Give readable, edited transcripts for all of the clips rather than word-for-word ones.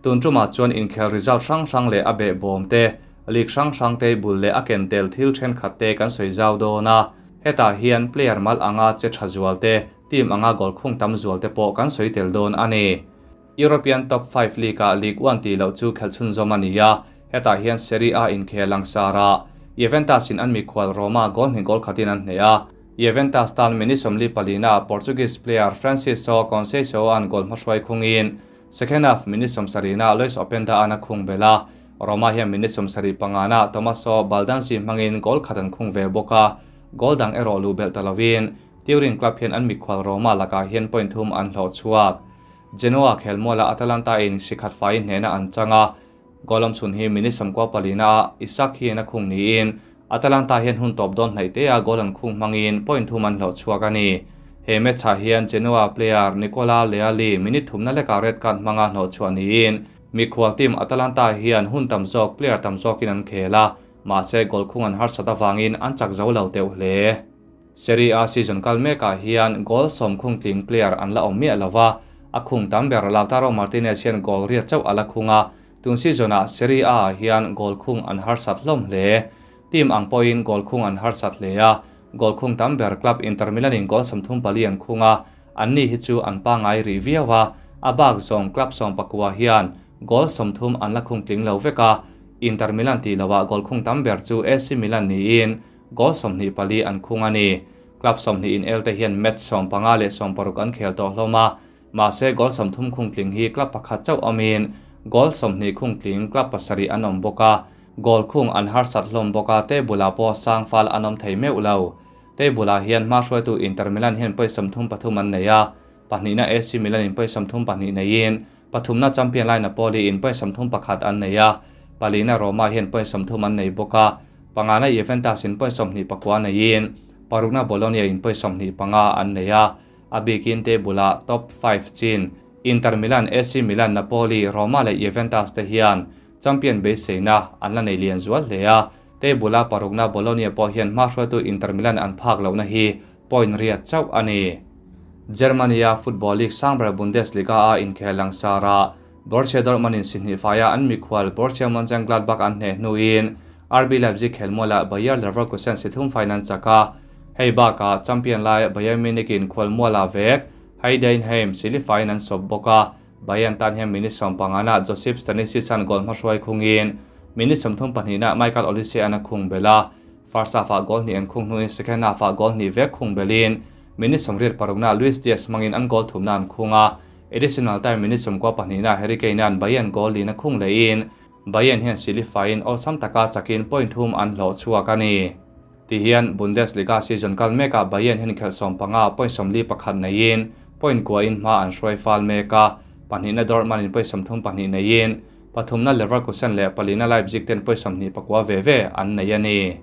Tun tumah chuan inkhel result hrang hrang leh a behbawm te, league hrang hrang te bul leh a ken tel thil thenkhat te kan sawi zau dawn a. Hetah hian player mal anga che tha zual te, team anga goal khung tam zual te pawh kan sawi tel dawn a ni. European Top 5 League-ah League 1 tih loh chu khelh chhunzawm a ni a, hetah hian Serie A inkhel langsar a, Juventus-in an mikhual Roma goal hnih goal khatin an hneh a. Juventus tan minute 44-ah Portuguese player Francisco Conceição-a'n goal hmahruai khungin second half minute 70-ah Lois Openda-a'n a khung belh a, Roma hian minute 75-ah Tommaso Baldanzi hmangin goal khat an khung ve bawk a, goal dang erawh luh belh ta lovin Turin club hian an mikhual Roma lakah hian point thum an hlawh chhuak. Genoa khelmualah Atalanta in sikhat faiin hnehna an chang a, goal awm chhun hi minute 94-ah Isak hian a khung niin Atalanta hian hun tawp dawn hnaih te a goal an khung hmangin point thum an hlawh chhuak a ni. He match ah hian Genoa player Nicola Leali minute thumna lekah red card hmanga hnawh chhuah niin mikhual team Atalanta hian hun tam zawk player tam zawkin an khel a, mahse goal khung an harsat avangin an chak zo lo teuh hle. Serie A season kal mekah hian goal 10 khung tling player an la awm miah lova, a khung tam ber Lautaro Martinez hian goal riat chauh a la khung a, tun season-ah Serie A ah hian goal khung an harsat hlawm hle. Team ang pawhin goal khung an harsat hle a, goal khung tam ber club Inter Milan in goal 34 an khung a, an ni hi chu an pangai rih viau a, a bak zawng club 19 hian goal 30 an la khung tling lo vek a, Inter Milan tih loah goal khung tam ber chu AC Milan niin goal 24 an khung a ni. Club 20 in el te hian match 15 leh 16 an khel tawh hlawm a, mahse goal 30 khung tling hi club pakhat chauh awmin goal 20 khung tling club pasarih an awm bawk a, goal khung an harsat hlawm bawk a, table ah pawh sang fal an awm thei meuh lo. Table ah hian hma hruaitu Inter Milan hian point 33 an nei a, pahnihna AC Milan in point 32 neiin pathumna champion lai Napoli in point 31 an nei a, palina Roma hian point 30 an nei bawk a, pangana Juventus in point 29 neiin parukna Bologna in point 25 an nei a, a bikin table ah top 5 chin Inter Milan, AC Milan, Napoli, Roma leh Juventus te hian champion beiseina an la nei lian zual hle a, table a parukna Bologna pawh hian hma hruaitu Inter Milan an phak lohna hi point riat chauh a ni. Germany a Football League sangber Bundesliga a inkhel langsar a, Borussia Dortmund in sihnih faia an mikhual Borussia Mönchengladbach an hneh hnuin RB Leipzig khelmualah Bayer Leverkusen si thum fain an chak a, hei bakah champion lai Bayern Munich in khualmualah vek Heidenheim sili fain an sawp bawk a, Bayern tan hian minute 15-ah Josip Stanisic an goal hmahruai khungin minute 32-ah Michael Olise an a khung belh a, first half-ah goal hnih an khung hnuin second half-ah goal hnih vek khung belhin minute 86-ah Luis Diaz hmangin an goal thumna an khung a, additional time minute 92-ah Harry Kane an Bayern goal lin a khung lehin Bayern hian sili fain awlsam taka chakin point thum an hlawh chhuak a ni. Ti hian Bundesliga season kal mekah Bayern hian khelh 15 point 41 neiin point kua in hma an hruai fal mek a, pahnihna Dortmund in point 32 neiin pathumna Leverkusen leh palina Leipzig ten point 24 ve ve an nei a ni.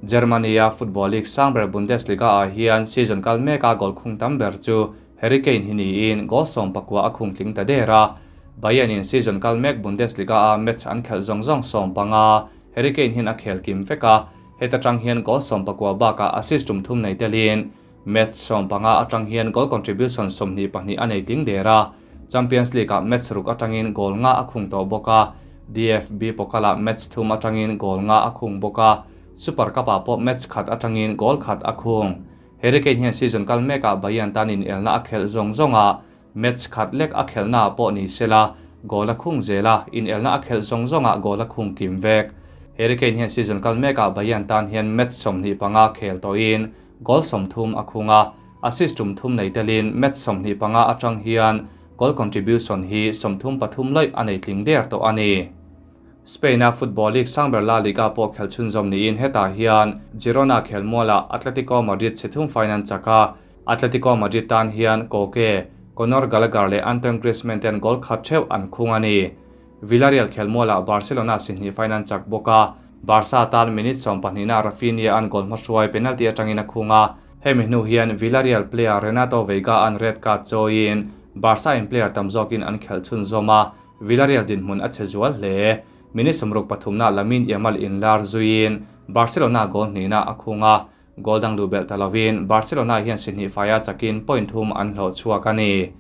Germany a Football League sangber Bundesliga ah hian season kal meka goal khung tam ber chu Harry Kane hi niin goal 19 a khung tling ta der a, Bayern in season kal mek Bundesliga a match an khelh zawng zawng 15 Harry Kane hian a khel kim vek a, heta tang hian goal 19 bakah assist tum thum nei telin match 15 atang hian goal contribution 22 a nei tling der a, Champions League ah match ruk atangin goal nga a khung tawh bawk a, DFB Pokal ah match thum atangin goal nga a khung bawk a, Super Cup ah pawh match khat atangin goal khat a khung. Harry Kane hian season kal mekah Bayern tan in elna a khelh zawng zawng a, match khat lek a khelhna pawh ni sela goal a khung zela in elna a khelh zawng zawng a goal a khung kim vek. Harry Kane hian season kal mekah Bayern tan hian match 25 khel tawhin goal 30 a khung a, assist tum thum nei telin match 25 atang hian goal contribution hi 33 loi a nei tling der tawh a ni. Spain a Football League sangber La Liga pawh khel chhunzawm niin hetah hian Girona khelmualah Atletico Madrid si thum fain an chak a, Atletico Madrid tan hian Koke, Conor Gallagher leh Antoine Griezmann ten goal khat theuh an khung a ni. Villarreal khelmualah Barcelona si hnih fain an chak bawk a, Barca tan minute 12-ah Rafinha an goal hmahruai penalty atangin a khung a, hemi hnu hian Villarreal player Renato Veiga an red card chawiin Barca in player tam zawkin an khelh chhunzawm a, Villarreal dinhmun a che zual hle. Minute 63-na Lamine Yamal in lar zuiin Barcelona goal hnihna a khung a, goal dang luh belh ta lovin Barcelona hian si hnih faia chakin point thum an hlawh chhuak a ni.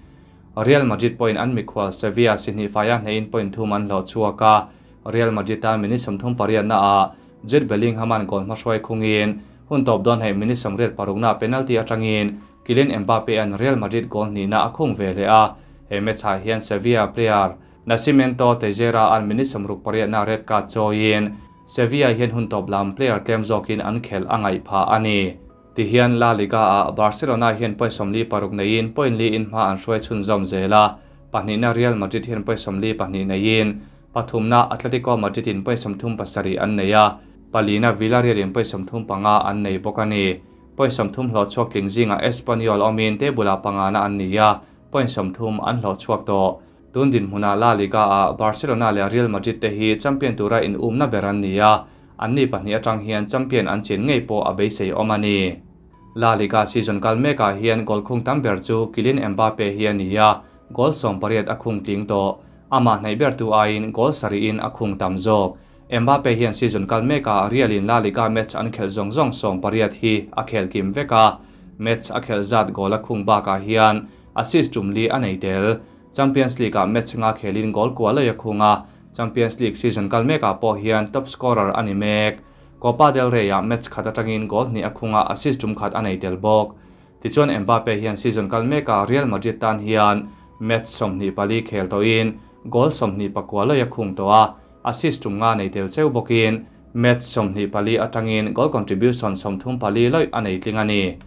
Real Madrid pawhin an mikhual Sevilla si hnih faia hnehin point thum an hlawh chhuak a, Real Madrid tan minute 38 naah Jude Bellingham-a'n goal hmahruai khungin hun tawp dawn hei minute 86 naah penalty atangin Kylian Mbappe-a'n Real Madrid goal hnihna a khung ve leh a, he match-ah hian Sevilla player Nascimento Teixeira-a'n minute 68 naah red card chawiin Sevilla hian hun tawp lam player tlem zawkin an khelh a ngaih phah a ni. Tihian La Liga-ah Barcelona hian point 46 neiin point li in hma an hruai chhunzawm zel a, pahnihna Real Madrid hian point 42 neiin pathumna Atletico Madrid in point 37 an nei a, palina Villarreal in point 35 an nei bawk a ni. Point 30 hlawh chhuak tling zingah Espanyol awmin table-ah pangana an ni a, point 30 an hlawh chhuak tawh. Tun dinhmunah La Liga-ah Barcelona leh Real Madrid te hi champion tura in umna ber an ni a, an ni pahnih atang hian champion an chin ngei pawh a beisei awm a ni. La Liga season kal mekah hian goal khung tam ber chu Kylian Mbappe hi a ni a, goal 18 a khung tling tawh. Amah hnaih ber tu aiin goal 7 in a khung tam zawk. Mbappe hian season kal mekah Real in La Liga match an khelh zawng zawng 18 hi a khel kim vek a, match a khelh zat goal a khung bakah hian assist tum li a nei tel. Champions League-ah match nga khelin goal kua lei a khung a, Champions League season kal mekah pawh hian top scorer a ni mek. Copa del Rey-ah match khat atangin goal hnih a khung a, assist tum khat a nei tel bawk. Tichuan Mbappe hian season kal mekah Real Madrid tan hian match 24 khel tawhin goal 29 lei a khung tawh a, assist tum nga nei tel cheu bawkin match 24 atangin goal contribution 34 lei a nei tling a ni.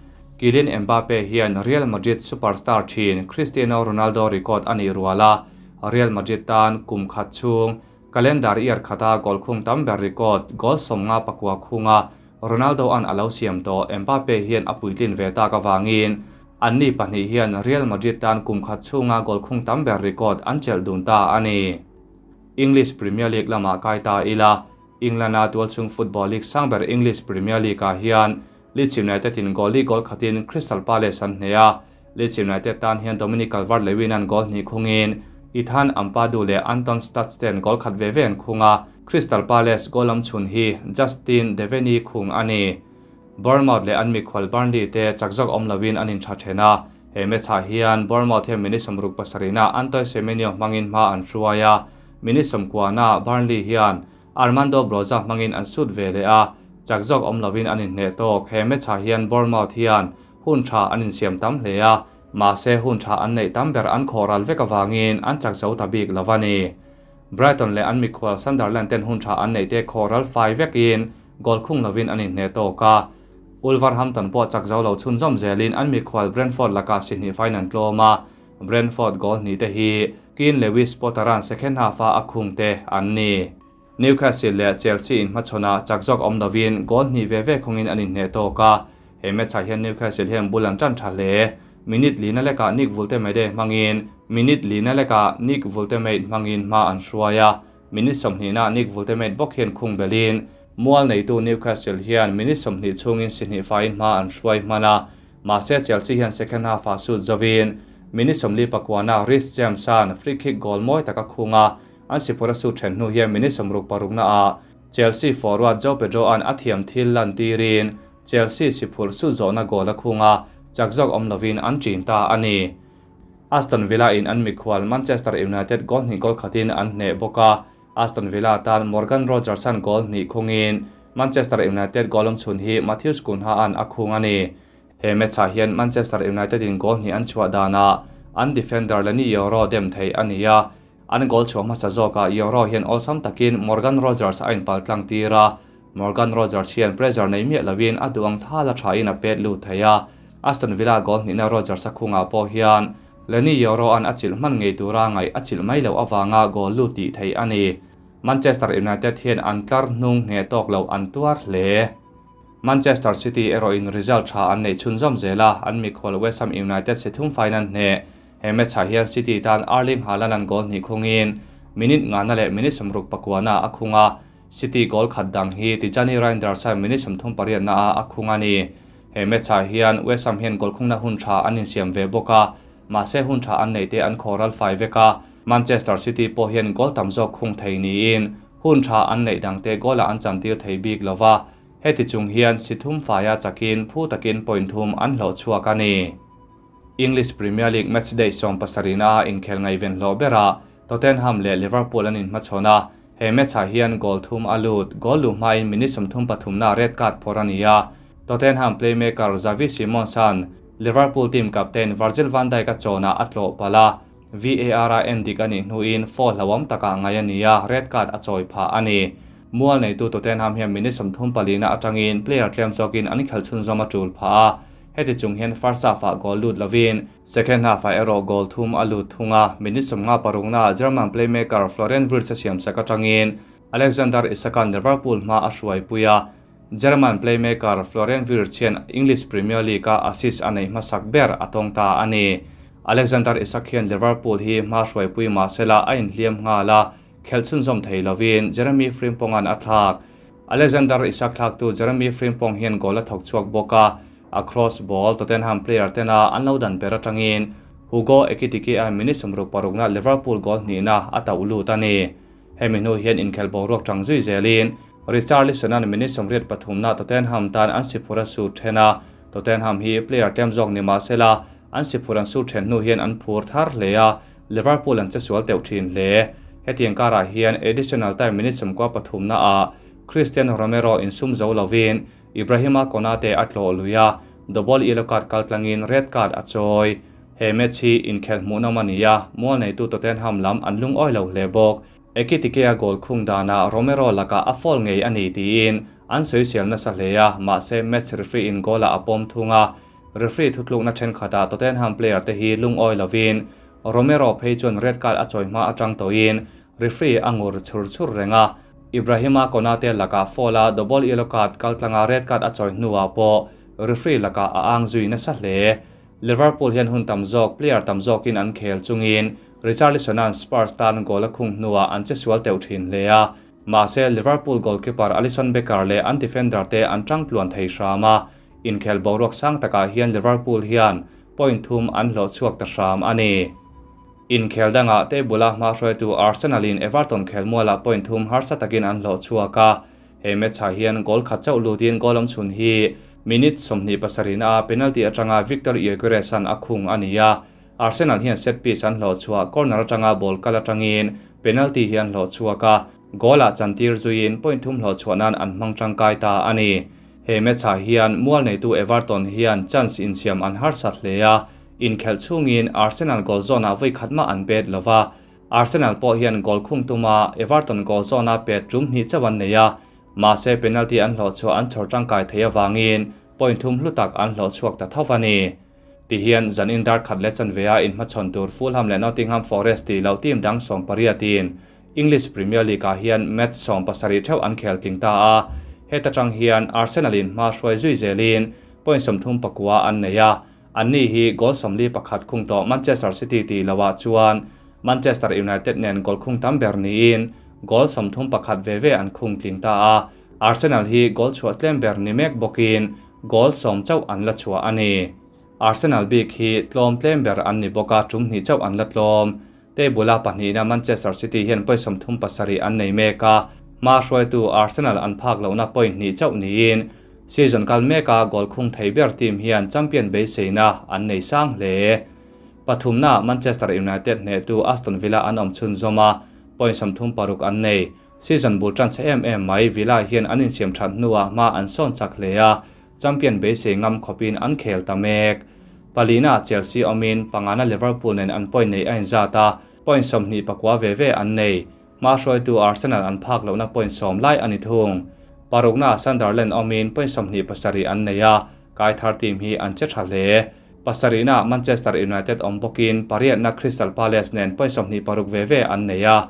Kylian Mbappe hian Real Madrid superstar thin Cristiano Ronaldo record a nih ruala Real Madrid tan kum khat chung calendar year khata goal khung tam ber record goal 59 khunga Ronaldo an alo siam tawh Mbappe hian a puitlin ve tak awangin an ni pahnih hian Real Madrid tan kum khat chunga goal khung tam ber record an chelh dun ta a ni. English Premier League lama kai ta ila England-a tualchhung Football League sangber English Premier League-ah hian Leeds United in goal li goal khatin Crystal Palace an hne a, Leeds United tan hian Dominic Calvert-Lewin an goal hnih khungin Ethan Ampadu leh Anton Stach ten goal khat ve ve an khung a, Crystal Palace goal lam chhun hi Justin Devenny khung a ni. Bournemouth leh an mikhual Burnley te chak zawk awm lovin an intha then a, he match-ah hian Bournemouth hian minute 67 na Antoine Semenyo hmangin hma an hruai a, minute 90 na Burnley hian Armando Broja hmangin an sut ve leh a, chak zawk awm lovin an inhneh tawk. He match-ah hian Bournemouth hian hun tha an insiam tam hle a, mahse hun tha an neih tam ber an khawhral vek awangin an chak zo ta bik lo a ni. Brighton leh an mikhual Sunderland ten hun tha an neih te khawhral fai vekin goal khung lovin an inhneh tawk a. Wolverhampton pawh chak zo lo chhunzawm zelin an mikhual Brentford lakah si hnih fain an tlawm a, Brentford goal hnih te hi Keane Lewis Potter-a'n second half-a a khung te an ni. Newcastle leh Chelsea in hmachhawnah chak zawk awm lovin goal hnih ve ve khungin an inhneh tawk a, he match-ah hian Newcastle hian bul an tan tha hle. Minute lina lekah Nick Woltemade hmangin minute lina lekah Nick Woltemade hmangin hma an hruai a, minute 20 na Nick Woltemade bawk hian khung belin mual neitu Newcastle hian minute 20 chhungin si hnih faiin hma an hruai hman a, mahse Chelsea hian second half-ah sut zawin minute 49 na Reece James-a'n free kick goal mawi tak a khung a, an siphura sut then hnu hian minute 66 na a Chelsea forward João Pedro-a'n a thiam thil lan tirin Chelsea siphur sut zawhna goal a khung a, chak zawk awm lovin an ṭin ta a ni. Aston Villa in an mikhual Manchester United goal hnih goal khatin an hneh bawk a, Aston Villa tan Morgan Rogers-a'n goal hnih khungin Manchester United goal awm chhun hi Matheus Cunha-a'n a khung a ni. He match-ah hian Manchester United in goal hnih an chhuah danah an defender Leny Yoro dem thei a ni a, an goal chhuah hmasa zawkah Yoro hian awlsam takin Morgan Rogers a inpal tlang tir a, Morgan Rogers hian pressure nei miah lovin a duang thal a thain a pet lut thei a, Aston Villa goal hnihna Rogers a khungah pawh hian Leny Yoro-a'n a chilh hman ngei tura ngaih a chilh mai loh awanga goal lut tih thei a ni. Manchester United hian an tlar hnung nge tawk lo an tuar hle. Manchester City erawhin result tha an nei chhunzawm zel a, an mikhual West Ham United si thum fain an hneh. He match-ah hian City tan Erling Haaland an goal hnih khungin minute ngana leh minute 69 na a khung a, City goal khat dang hi Tijjani Reijnders-a'n minute 38 na a a khung a ni. He match-ah hian West Ham hian goal khungna hun tha an insiam ve bawk a, mahse hun tha an neih te an khawhral fai vek a, Manchester City pawh hian goal tam zawk khung thei niin hun tha an neih dang te goal-ah an chantir thei bik lova, heti chung hian si thum faia chakin phu takin point thum an hlawh chhuak a ni. English Premier League matchday 17 a inkhel ngaihven hlawh berah Tottenham leh Liverpool an inhmachhawn a, he match-ah hian goal thum a lut. Goal luh hmain minute 33 ah red card phawrh a ni a, Tottenham playmaker Xavi Simons-a'n Liverpool team captain Virgil van Dijk a chawnah a tlawh palh a, VAR-a endik a nih hnuin foul hlauhawm takah ngai a ni a, red card a chawi phah a ni. Mual neitu Tottenham hian minute 34 na atangin player tlem zawkin an khelh chhunzawm a tul phah a, heti chung hian first half-ah goal lut lovin, second half-ah erawh goal thum a lut thung a, minute 56 naah German playmaker Florian Wirtz a siamsak atangin Alexander Isak-a'n Liverpool hma a hruaipui a, German playmaker Florian Wirtz hian English Premier League-a assist a neih hmasak ber a tawng ta a ni. Alexander Isak hian Liverpool hi hma hruaipui mahsela a inhliam nghal a, khelh chhunzawm thei lovin Jeremy Frimpong-a'n a thlak. Alexander Isak thlaktu Jeremy Frimpong hian goal a thawk chhuak bawk a, a cross ball Tottenham player tena an lo dan ber atangin Hugo Ekitike-a minute 66 na Liverpool goal hnihna a tauh lut a ni. Hemi hnu hian inkhelh boruak tang zui zelin Richarlison-a'n minute 83 na Tottenham tan an siphur a sur then a, Tottenham hi player tlem zawk ni mahsela an siphur an sur then hnu hian an phur thar hle a, Liverpool an che sual teuh thin hle. Hetiang karah hian additional time minute 93 na ah Cristiano Romero insum zo lovin Ibrahima Konate a tlawh lui a, double yellow card kaltlangin red card a chawi. He match hi inkhelh hmuhnawm a ni a, mual neitu Tottenham lam an lungawi lo hle bawk. Ekitike-a goal khung danah Romero lakah a foul ngei a ni tiin an sawisel nasa hle a, mahse match referee in goal-ah a pawm thung a. Referee thutlukna thenkhatah Tottenham player te hi lungawi lovin Romero phei chuan red card a chawi hma atang tawhin referee a ngur chhur chhur reng a. Ibrahima Konate lakah foul a double yellow card kaltlanga red card a chawi hnuah pawh referee lakah a ang zui nasa hle. Liverpool hian hun tam zawk player tam zawkin an khel chungin Richarlison-a'n Spurs tan goal a khung hnuah an che sual teuh thin hle a, mahse Liverpool goalkeeper Alisson Becker leh an defender te an tang tluan thei hram a, inkhel boruak sang takah hian Liverpool hian point thum an hlawh chhuak ta hram a ni. Inkhel dangah table-a hma hruaitu Arsenal-in Everton khelmualah point thum harsa takin an hlawh chhuak a, he match-ah hian goal khat chauh lutin goal awm chhun hi minute 27 na penalty atanga Victor Gyökeres-a'n a khung a ni a, Arsenal hian set piece an hlawh chhuah corner atanga ball kal atangin penalty hi an hlawh chhuak a, goal-ah chantir zuiin point thum hlawh chhuah nan an hmang tangkai ta a ni. He match-ah hian mual neitu Everton hian chance insiam an harsat hle a, inkhelh chungin Arsenal goal zone-ah vawi khat mah an pet lova, Arsenal pawh hian goal khung tuma Everton goal zone-a pet tum hnih chauh an nei a, mahse penalty an hlawh chhuah an chhawr tangkai thei avangin point thum hlu tak an hlawh chhuak ta tho a ni. Tihian zanin dar khat leh chanve a inhmachhawn tur Fulham leh Nottingham Forest tih loh team dang 18 in English Premier League-ah hian match 17 theuh an khel tling ta a, heta tang hian Arsenal in hma hruai zui zelin point 39 an nei a, anni hi goal 41 khung tawh Manchester City tih lohah chuan Manchester United nen goal khung tam ber niin goal 31 ve ve an khung tling ta a, Arsenal hi goal chhuah tlem ber ni mek bawkin goal 10 chauh an la chhuah a ni. Arsenal bik hi tlawm tlem ber an ni bawk a, tum hnih chauh an la tlawm. Table-a pahnihna Manchester City hian point 37 an nei mek a, hma hruaitu Arsenal an phak lohna point hnih chauh niin season kal meka goal khung thei ber team hian champion beiseina an nei sang hle. Pathumna Manchester United hnehtu Aston Villa an awm chhun zawm a, point 36 an nei. Season bul tan che em em mai Villa hian an insiam that hnuah hma an sawn chak hle a, champion beisei ngam khawpin an khel ta mek. Palina Chelsea awmin pangana Liverpool nen an point nei a inzat a, point 29 ve ve an nei. Hma hruaitu Arsenal an phak lohna point 10 lai a ni thung. Parukna Sunderland awmin point 27 an nei a, kai thar team hi an che tha hle. Pasarihna Manchester United awm bawkin pariatna Crystal Palace nen point 26 ve ve an nei a,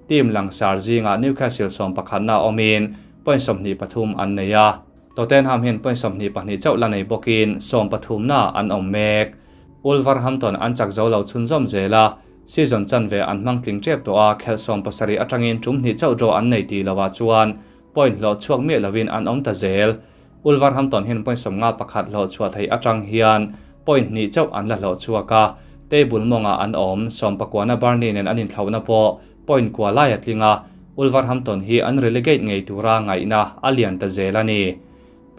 team langsar zinga Newcastle 11 na awmin point 23 an nei a. Tottenham hian point 22 chauh la nei bawkin 13 na an awm mek. Wolverhampton an chak zo lo chhunzawm zela season chanve an hmang tling tep tawh a, khelh 17 atangin tum hnih chauh draw an nei ti lova chuan point hlawh chhuak miah lovin an awm ta zel. Wolverhampton hian point 51 hlawh chhuah thei atang hian point hnih chauh an la hlawh chhuak a, table mawngah an awm 19 na Burnley nen an inthlauhna pawh point kua lai a tling a, Wolverhampton hi an relegate ngei tura ngaihna a lian ta zel a ni.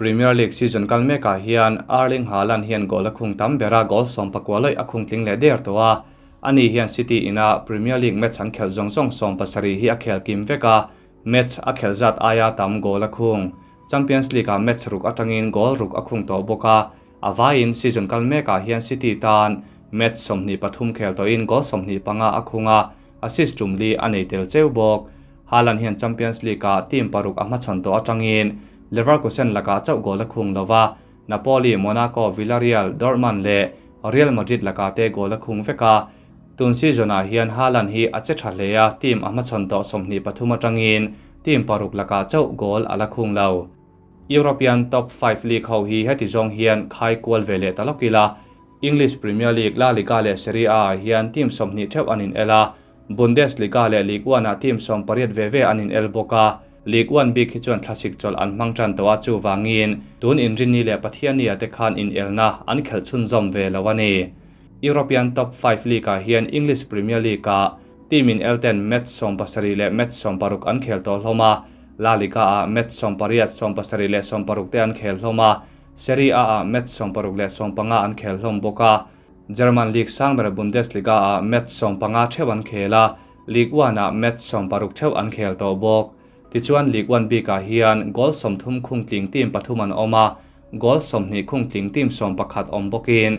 Premier League season kal mekah hian Erling Haaland hian goal a khung tam ber a, goal 14 lawih a khung tling leh der tawh a. Ani hian City ina Premier League match an khelh zawng zawng 70 hi a khel kim vek a, match a khelh zat aia tam goal a khung. Champions League-ah match ruk atangin goal ruk a khung tawh bawk a, a vaiin season kal mekah hian City tan match 23 khel tawhin goal 25 a khung a, assist tum li a nei tel cheu bawk. Haaland hian Champions League-ah team paruk a hmachhawn tawh atangin Leverkusen lakah chauh goal a khung lo va, Napoli, Monaco, Villarreal, Dortmund leh Real Madrid lakah te goal a khung vek a. Tun season-ah hian Haaland hi a che tha hle a, team a hmachhawn tawh 23 atangin team paruk lakah chauh goal a la khung lo. European top 5 league ho hi heti zawng hian khai kual ve leh ta lawk ila. English Premier League, La Liga leh Serie A ah hian team 20 theuh an in el a, Bundesliga leh Ligue 1 ah team 18 ve ve an in el bawk a. Ligue 1 bik hi chuan thlasik chawlh an hmang tan tawh a, chuvangin tun Inrinni leh Pathianni-ah te khan in elna an khelh chhunzawm ve lo a ni. European top 5 league ah hian English Premier League ah team in el ten match 70 leh match 60 an khel tawh hlawm a, La Liga ah match 18, 70 leh 60 te an khel hlawm a, Serie A ah match 60 leh 15 an khel hlawm bawk a. German League sangber Bundesliga ah match 15 theuh an khel a, Ligue 1 ah match 60 theuh an khel tawh bawk. Tichuan Ligue 1 bikah hian goal 30 khung tling team pathum an awm a, goal 20 khung tling team 11 awm bawkin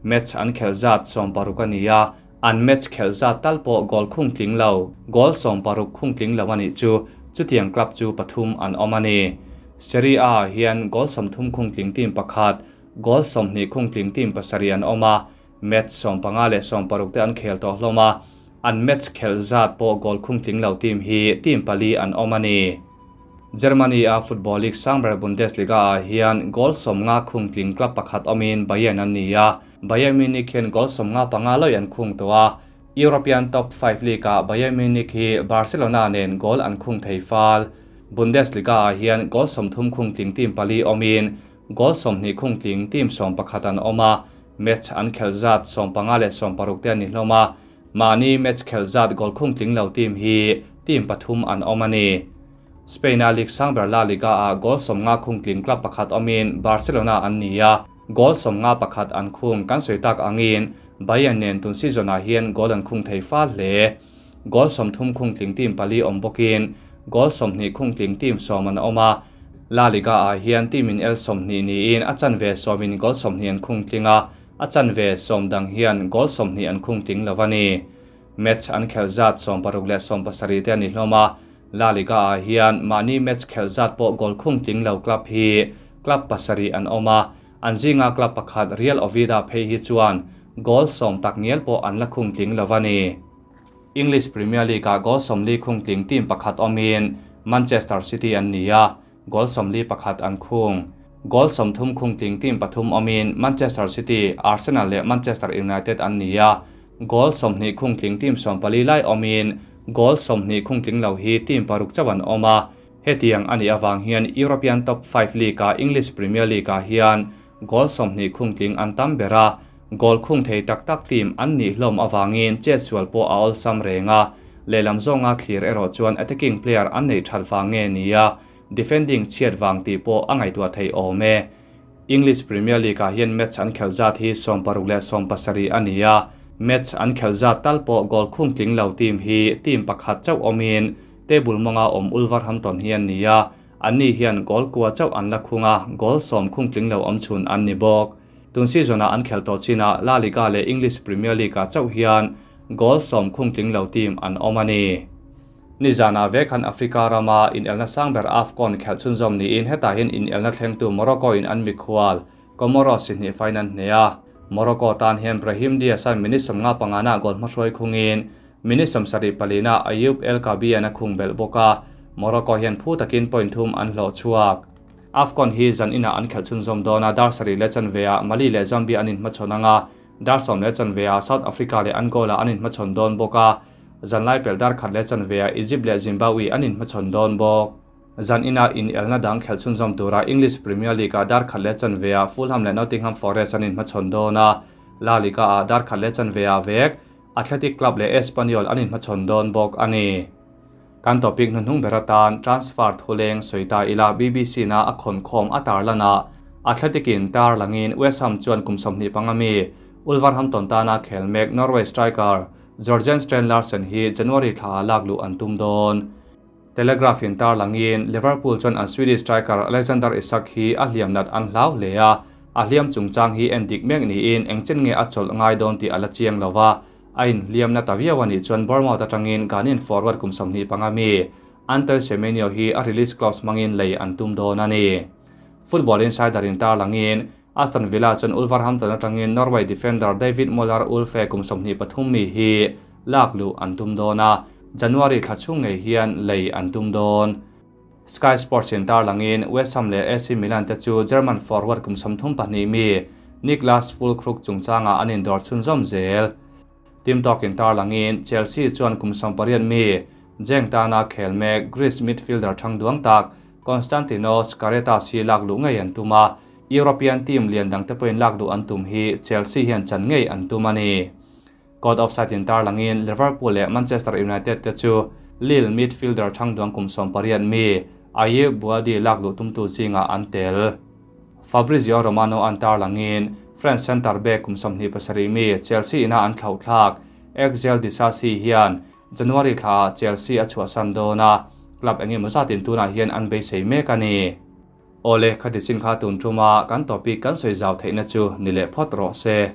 match an khel zat 60 a ni a, an match khel zat tal pawh goal khung tling lo, goal 60 khung tling lo ani chu chutiang club chu pathum an awm a ni. Serie A hian goal 30 khung tling team pakhat, goal 20 khung tling team pasarih an awm a, match 15 leh 60 te an khel tawh hlawm a, an match khel zat pawh goal khung tling lo team hi team pali an awm a ni. Germany a Football League sangber Bundesliga ah hian goal 50 khung tling club pakhat awmin Bayern an ni a, Bayern Munich hian goal 55 lawih an khung tawh a. European top 5 league ah Bayern Munich hi Barcelona nen goal an khung thei fal. Bundesliga ah hian goal 30 khung tling team pali awmin goal 20 khung tling team 11 an awm a, match an khel zat 15 leh 60 te ani hlawm a, mahni match khel zat goal khung tling lo team hi team pathum an awm a ni. Spain a League sangber La Liga ah goal 50 khung tling club pakhat awmin Barcelona an ni a, goal 51 an khung kan soi tak angin Bayern nen tun season ah hian goal an khung thei fal hle. Goal 30 khung tling team pali awm bawkin goal 20 khung tling team 10 an awm a. La Liga ah hian team in el 20 niin a chanve 10 in goal 20 an khung tling a, a chanve 10 dang hian goal 20 an khung tling lo a ni. Match an khel zat 60 leh 70 te ani hlawm a. La Liga ah hian mahni match khel zat pawh goal khung tling lo club hi club pasarih an awm a, an zinga club pakhat Real Oviedo phei hi chuan goal 10 tak ngial pawh an la khung tling lo a ni. English Premier League ah goal 40 khung tling team pakhat awmin Manchester City an ni a, goal 41 an khung. Goal 30 khung tling team pathum awmin Manchester City, Arsenal leh Manchester United an ni a, goal 20 khung tling team 14 lai awmin goal 20 khung tling lo hi team paruk chawan awm a. Hetiang ani awang hian European top 5 league ah English Premier League ah hian goal 20 khung tling an tam bera, goal khung thei tak tak team an ni hlawm awangin chet sual pawh a awlsam renga, lehlam zawnga thlir erawh chuan attacking player an nei that vang nge nia, defending chhiat vang tih pawh a ngaihtuah thei awm e. English Premier League ah hian match an khel zat hi 60 leh 70 a ni a, match an khel zat tal pawh goal khung tling lo team hi team pakhat chauh awmin table mawnga awm Wolverhampton hi an ni a, an ni hian goal kua chauh an la khung a, goal 10 khung tling lo awm chhun an ni bawk. Tun season ah an khel tawh china La Liga leh English Premier League ah chauh hian goal 10 khung tling lo team an awm a ni. Nizana vekhan Africa rama in elna sangber AFCON khel chhunzawm niin hetah hian in elna thlengtu Morocco in an mikhual Comoros si hnih fainan hnea. Morocco tan hian Brahim Diaz an minute 55 na goal hmahruai khungin minute 74 na Ayoub El Kaabi an a khung bel bawk a. Morocco hian phu takin point thum an hlawh chhuak. AFCON hi zan ina an khel chhunzawm dawn a, dar sarih leh chanve ah Mali leh Zambia an inhmachhawn anga, dar sawm leh chanve ah South Africa leh Angola an inhmachhawn dawn bawk a. Zanlai pel dar khat leh chanve ah Egypt leh Zimbabwe an inhmachhawn dawn bawk. Zan ina in elna dang khel chhunzawm tura English Premier League ah dar khat leh chanve ah Fulham leh Nottingham Forest an inhmachhawn dawn a, La Liga ah dar khat leh chanve ah vek Athletic Club leh Espanyol an inhmachhawn dawn bawk a ni. Kan topic hnuhnung ber atan transfer thuleng sawi ta ila BBC na a khawnkhawm a tarlan ah Athletic in tarlangin West Ham chuan kum 25 mi Wolverhampton tana khel mek Norway striker Jorgen Strand Larsen hi January thla ah lak luh an tum dawn. Telegraph in tarlangin Liverpool chuan an Swedish striker Alexander Isak hi a hliam nat an hlau hle a, a hliam chungchang hi en dik mek niin engchen nge a chawlh ngai dawn tih a la chiang lo va, a inhliam na ta viau a nih chuan Bournemouth atangin Ghanaian forward kum 25 mi Antoine Semenyo hi a release clause hmangin lei an tum dawn a ni. Football Insider in tarlangin Aston Villa chuan Wolverhampton atangin Norway defender David Moller Ulfe kum 23 mi hi lak luh an tum dawn a, January thla chhung ngei hian lei an tum dawn. Sky Sports in tarlangin West Ham leh AC Milan te chu German forward kum 32 mi Niklas Füllkrug chungchangah an indawr chhunzawm zel. Team Talk in tarlangin Chelsea chuan kum 18 mi Genk tana khel mek Greece midfielder thang duang tak Konstantinos Karetas hi lak luh ngei an tum a, European team lian dang te pawhin lak luh an tum hi Chelsea hian chan ngei an tum a ni. Caught offside in tarlangin Liverpool leh Manchester United te chu Lille midfielder thang duang kum 18 mi Ayyoub Bouaddi lak luh tumtu zingah an tel. Fabrizio Romano an tarlangin French centre back kum 27 mi Chelsea ina an thlauh thlak Axel Disasi hian January thla Chelsea a chhuahsan dawn a, club engemaw zatin tunah hian an beisei mek a ni. Awle, khati chin kha tun thuma kan topic kan sawi zau theihna chu ni leh phawt rawh se.